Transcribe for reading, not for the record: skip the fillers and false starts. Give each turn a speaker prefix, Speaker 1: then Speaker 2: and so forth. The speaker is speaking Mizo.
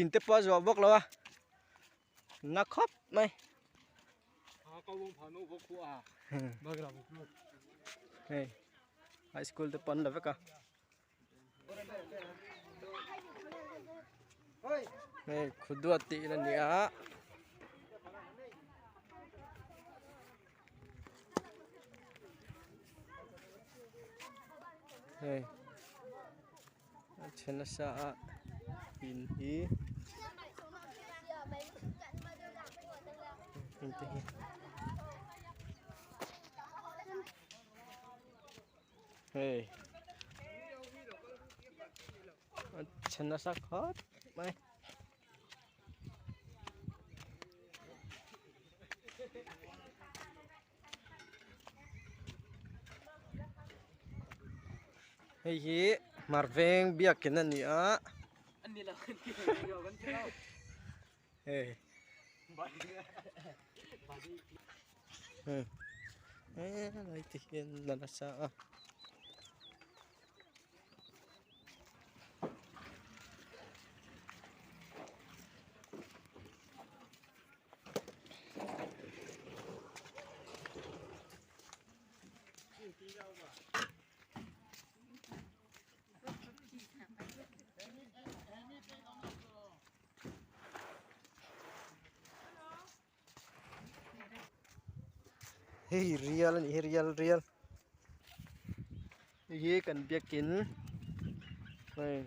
Speaker 1: In te pawh a zuah bawk lo a na khawp mai. Hei high school te pawh an la vek a. Hei khuduat tih in a ni a. Hei a chhe nasa a in hi in te hi. Hei a chhe nasa khawp mai. Hei hi hmar veng biakin a ni a hei helai te hian la nasa a. Hei rial a nih hi rial rial hei hi kan biakin hei.